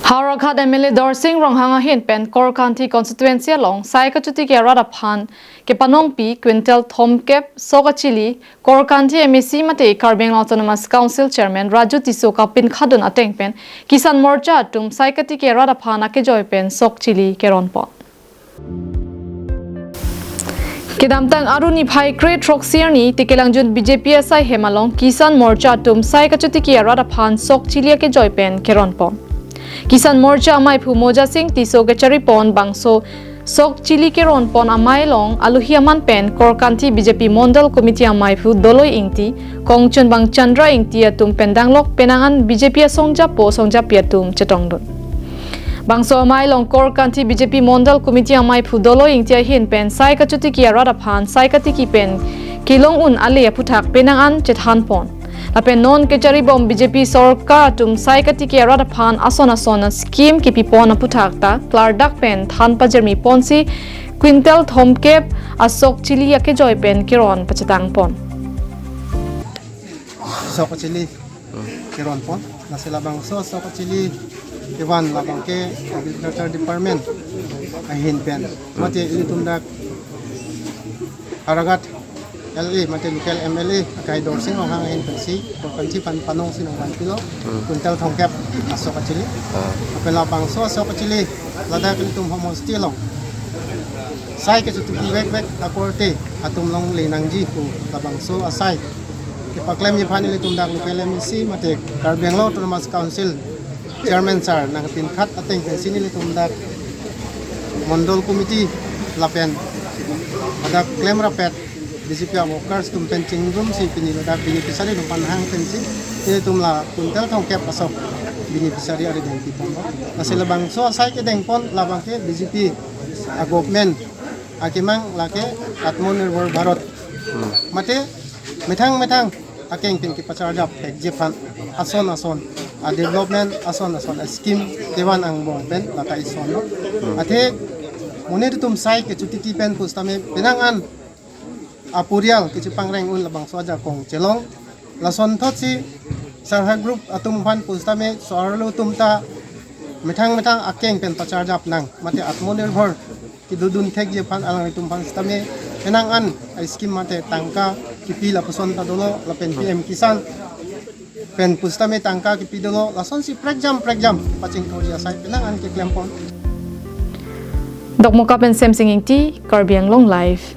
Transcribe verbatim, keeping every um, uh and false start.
Howraghat M L A Dorsing Ronghang ahin pen Korkanthi constituency along sai kachotiki arat aphan kepanongpi quintal thomkep sok achili Korkanthi M A C mate Karbi Anglong Autonomous Council Chairman Raju Tisso kapinkhatdun ateng pen Kisan Morcha atum sai kachotiki arat aphan akejoi pen sok chili keronpon. Kedamtang Aru niphai kre throksi arni Tekelangjun B J P asai hem along Kisan Morcha atum sai kachotiki arat aphan sok chili akejoi pen keronpon. Kisan Morcha amaiphu Moja Sing Tisso kecharipon bangso sok chili keronpon amei along alohi aman pen Korkanthi B J P Mondal Committee amaiphu Doloi Ingti, Kongchunbang Chandra Ingti atum pen danglok penang an B J P asongjapo songjapi atum chetongdun. Bangso amei along Korkanthi B J P Mondal Committee amaiphu Doloi Ingti ahin pen sai kachotiki arat aphan sai katiki pen kelong un ale aphuthak penang an chethanpon. Lapen non kecharibom B J P sorkar atum sai katiki arat aphan ason ason scheme kipipon aphuthak ta klardak pen than pajirmi ponsi quintal thomkep asok chili akejoi pen keron pachetangpon. Sok chili keronpon. Lasi labangso sok chili kevan labang ke Agriculture Department ahin pen mate ilitum dak Howraghat L A mate local M L A akai Dorsing Ronghang ahin pensi Korkanthi aphan panongsi nangvanpilo quintal thomkep asok achili. Lapen labangso asok achili ladak ilitum homosti along sai kachotiki vekvek akorte atum longle nangji pu labangso asai kepaklemji aphan ilitum dak local M A C mate Karbi Anglong Autonomous Council Chairman sir nangpinkhat ateng pensi nelitum dak Mondal Committee lapen ladak klemrapet B J P workers atum pen chingrumsi pini ladak beneficiary atum aphan hang pensi nelitum la quintal thomkep asok beneficiary ari dengpipon. Lasi labangso asai kedengpon labang ke B J P a government akemang lake Atmanirbhar Bharat. Mate methang methang akeng pen kepacharjap thekji aphan ason ason a development ason ason a scheme kevan angbong pen lata isonlo. Athe monit atum sai kachotiki pen pusitame penang an aporial kachipangreng un labangso ajakong chelong. Lasonthotsi self help group atum aphan pusitame so-arlo atum ta methang methang akeng pen pacharjap nang mate Atmanirbhar kedodun thekji aphan alanglitum aphan sitame penang an a scheme mate tangka kipi lapuson ta dolo lapen P M Kisan pen pusitame tangka kipi dolo, lasonsi prekjam prekjam pachingthurji asai penang an keklempon. Dokmoka pen Semsing Ingti, Karbi Anglong Live.